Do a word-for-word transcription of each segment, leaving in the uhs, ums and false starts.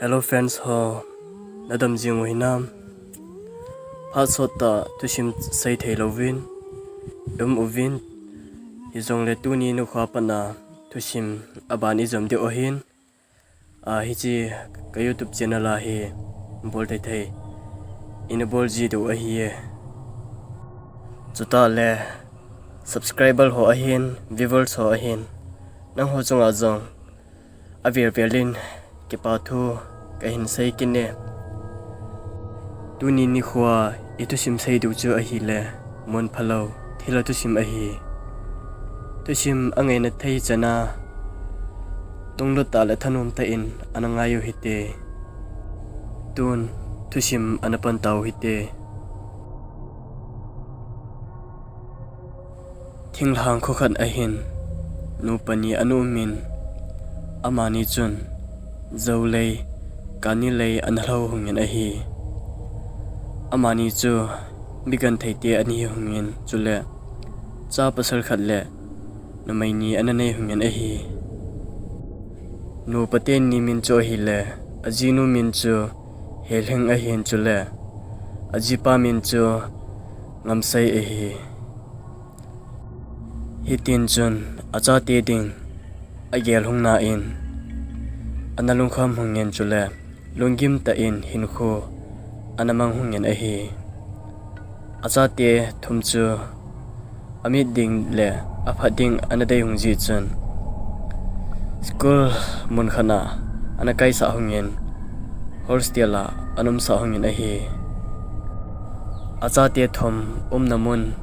Hello friends ho, nadam jing u hinam? Phat sot tah thusim sei thei louvin um uvin, hijongle tuni nikho a pat a thusim aban ijom diu ahin. Ah, hiche ka YouTube channel a hi bol thei thei ina bol ji diu ahi e. Chutah le subscriber ho ahin, viewers ho ahin, nangho chunga jong avel vel in kipa thu kahin sei kit e. Tuni nikho a ithusim sei diu chu ahile, mun phalou thilha thusim ahi. Thusim angaina thei chan a, tunglut tah le thanom tah in ana ngai u hite. Tun thusim ana pan tau hite. Thinglhang kho khat ahin nupa ni ana um in, amani chun jou lei, kani lei ana lhou hung in ahi. Amani chu mi genthei te ana hi hung in, chule cha pasal khat le numei ni ana nei hung in ahi. Nupa teni min chu ahile, ajinu min chu Helhing ahin, chule ajipa min chu Ngamsei ahi. Hitin chun achate ding agel hung na in, ana lungkham hung in, chule lunggim tah in hinkho ana mang hung in ahi. Achate thum chu amit ding le aphat ding ana dei hung jeh chun, school mun khat a ana kaisah hung in, hostel a ana umsah hung in ahi. Achate thum umna mun,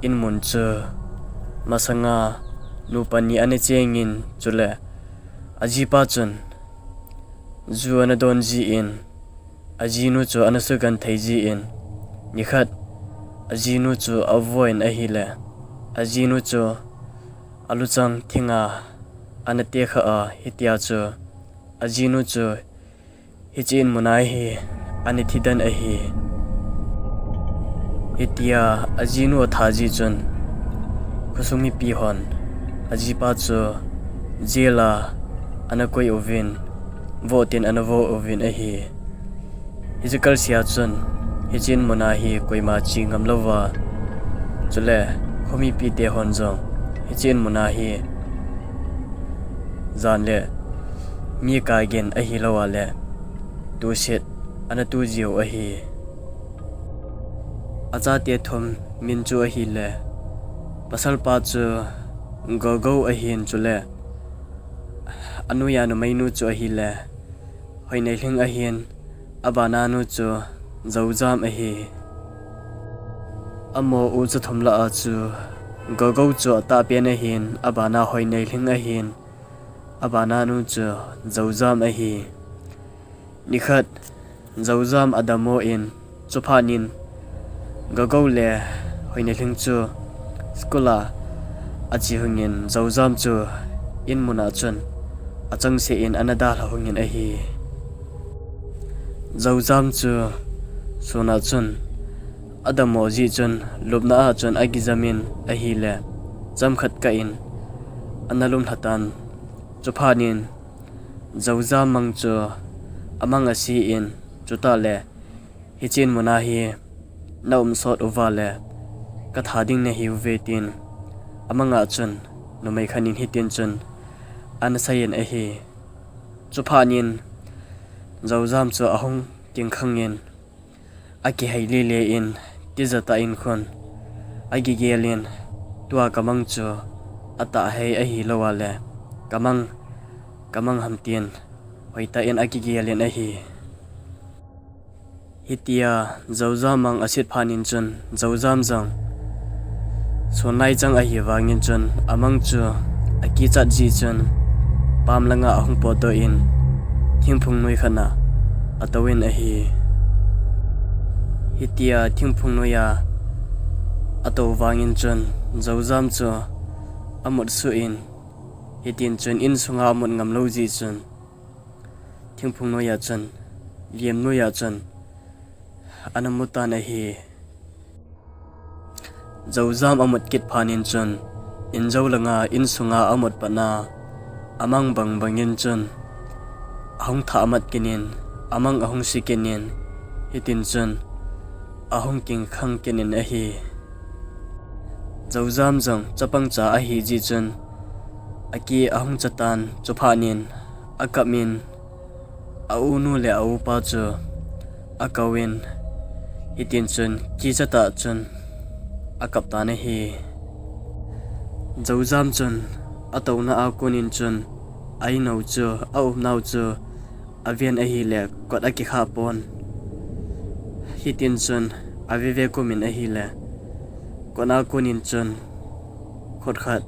in mun chu masanga nupa ni ana cheng in, chule ajipa chun ju ana don jin, ajinu chu ana sugenthei jin, nikhat ajinu chu avo in ahile, ajinu chu aluchang thinga ana tekha a, hitia chu ajinu chu hiche in mun a hi ana thidan ahi. Hitia ajinu atha jeh chun, khosung mipi hon ajipa chu jail a ana koi uvin, voh tin ana voh uvin ahi. Hiche kalsea chun, hiche in mun a hi koima che ngam louva, chule kho mipi te hon jong hiche in mun a hi jan le mi kagin ahilou a le tuset ana tu jiu ahi. Achate thum min chu ahile, pasalpa chu Gogou ahin, chule anoiya numeinu chu ahile Hoineilhing ahin, abana nu chu Joujam ahi. Amaho u chu thum lah a chu Gogou chu atahpen ahin, abana Hoineilhing ahin, abana nu chu Joujam ahi. Nikhat Joujam adammo in, chuphat in Gogou le Hoineilhing chu school a ache hung in, Joujam chu in mun a chun achangseh in ana dalha hung in ahi. Joujam chu sun a chun adammo jeh chun lupna a chun akijam in ahile, chomkhat kah in ana lumlha tan. Chuphat in Joujam mang chu amang ase in, chutah le hiche in mun a hi na um sot uva le katha ding nahiuve tin, amang a chun numei khat in hitin chun ana sei in ahi. Chuphat in Joujam chu ahung kingkhang in, akihei lele in, tijat tah in khun akigel in, tua kamang chu atahhei ahilou a le, kamang, kamang ham tin hoitah in akigel in ahi. Hitia Joujam mang aset phat in chun Joujam jong sun lai chang ahi vangin chun, amang chu akichat jeh chun pam langa ahung potdoh in, thingphung noi khat a atou in ahi. Hitia thingphung noi a atou vangin chun Joujam chu amut suh in, hitin chun insunga amut ngam lou jeh chun thingphung noi a chun, liem noi a chun ana mu tan ahi. Joujam amut kit phat in chun, injou langa insunga amut pat a, amang bang bangin chun ahung thah mat kinin, amang ahung si kinin, hitin chun ahung kingkhang kinin ahi. Joujam jong chapang cha ahi jeh chun, aki ahung chatan, chuphat in akap in, a unu le a upa chu akouvin, hitin chun kicha tah chun akap tan ahi. Joujam chun atouna a konin chun a inou chu, a umnau chu aven ahile kot akikha pon. Hitin chun aveve kumin ahile kot a konin chun khut khat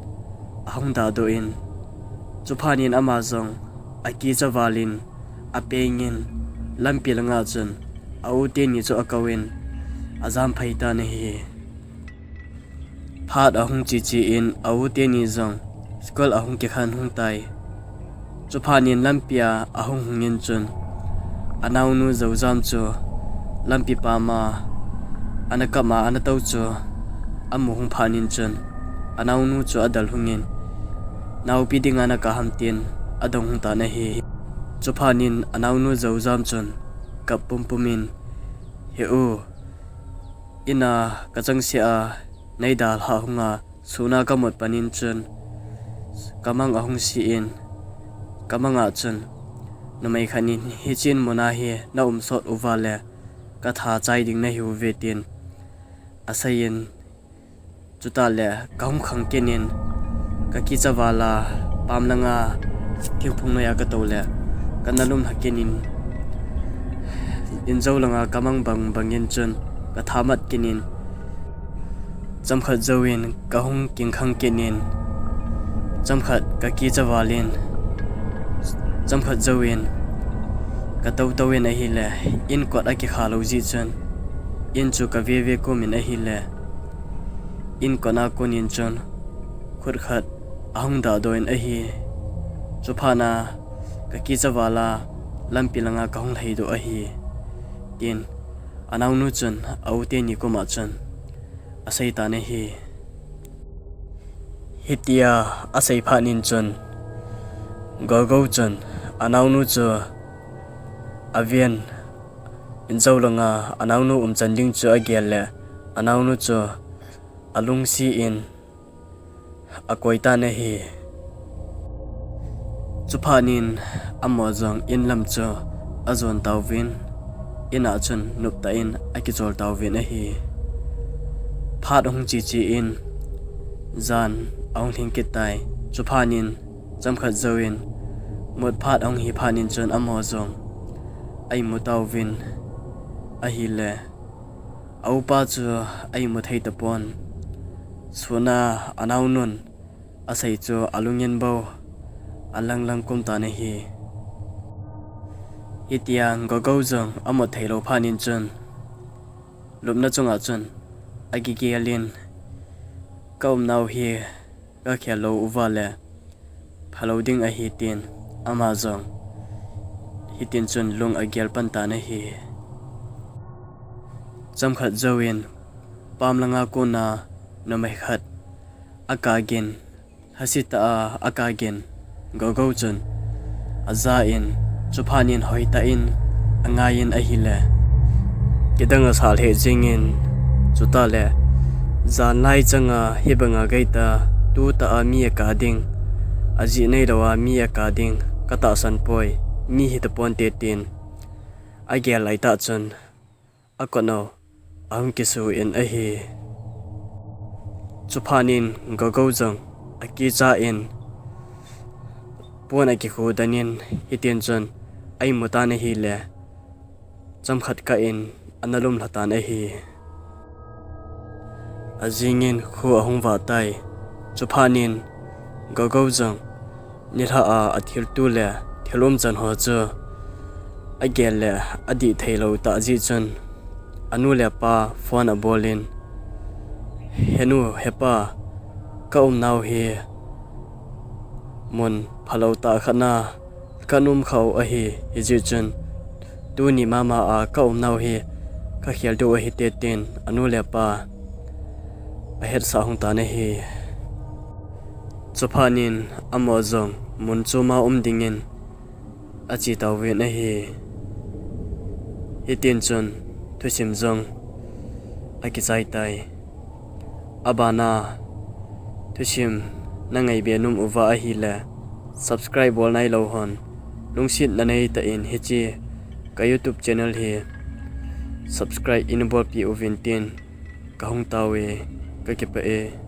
ahung dahdoh in, chuphat in ama jong akicha valin apengin lampi langa chun a u teni chu akouvin ajam phei tan ahi. Phat ahung cheche in a u teni jong school ahung kikhen hung tai. Chuphat in lampi a ahung hungin chun, anaonu Joujam chu lampi pama ana kap a ana tou chu amu hung phat in chun, anaonu chu adel hungin, naopi dinga nakap ham tin adong hung tan ahi. Chuphat in anaonu Joujam chun kap pumpum in, He u, ina kachangseh a neidalhah hunga, suna kamut panin chun kamang ahung si in, kamang a chun numei khat in, hiche in muna hi na um sot uva le katha chai ding nahiuve tin aseiyin, chutah le kahung khang kinin, kakicha vala pam langa thingphung noiya katou le kana lumlha kinin, injou langa kamang bang bangin chun katha mat kinin, chomkhat jouvin kahung kingkhang kinin, chomkhat kakicha valin, chomkhat jouvin katou touvin ahile, in kot akikha lou jeh chun in chu kaveve kumin ahile, in kot a konin chun khut khat ahung dahdoh in ahi. Chuphat a kakicha vala lampi langa kahung lhaidoh ahi, tin anaonu chun a u teni koma chun asei tan ahi. Hitia asei phat in chun Gogou chun anaonu chu aven, injou langa anaonu umchan ding chu agel le anaonu chu alungset in akoi tan ahi. Chuphat in amaho jong in lam chu ajon tauvin, in a chun noptah in akichol tauvin ahi. Phat ahung cheche in jan ahung lhing kit tai. Chuphat in chomkhat jouvin mut phat ahung hi phat in chun amaho jong a imu tauvin ahile, a upa chu a imu thei tapon. Suna anaonun asei chu alungin bou alang lang kum tan ahi. Hitia Gogou jong amut theilou phat in chun lupna chunga chun akigel in, Ka umnau hi kakhel lou uva le phalou ding ahi, tin ama jong hitin chun lung agel pan tan ahi. Chomkhat jouvin pam langa kona numei khat akagin, lhasetah a akagin, Gogou chun aja in, chuphat in hoitah in angai in ahile, kidang asah lheh jengin, chutah le, janlai changa hibanga geitah, tutah a mi akah ding, ajeh neilou a mi akah ding katahsan poi, mi hitaponte, tin agel laitah chun akotnau ahung kisu in ahi. Chuphat in Gogou jong akicha in pon akikhu den in, hitin chun a imu tan ahile, chomkhat kah in ana lumlha tan ahi. Ajingin kho ahung vah tai. Chuphat in Gogou jong nilhah a athilto le thil umchan ho chu agel le adih theilou tah jeh chun, anu le apa phone abol in, He nu, he pa, ka umnau hi mun phalou tah khat na ka um khah u ahi, hijeh chun tuni mama a ka umnau hi kakhel diu ahite, tin anu le apa ahetsah hung tan ahi. Chuphat in amaho jong mun choma um dingin achi tauvin ahi. Hitin chun thusim jong akichai tai. Abana thusim na ngaibe nom uva ahile, subscribe bol nailou hon, lungsetna neitah in hiche ka YouTube channel hi subscribe in bolpeh uvin tin kahung tao e, kakipah e.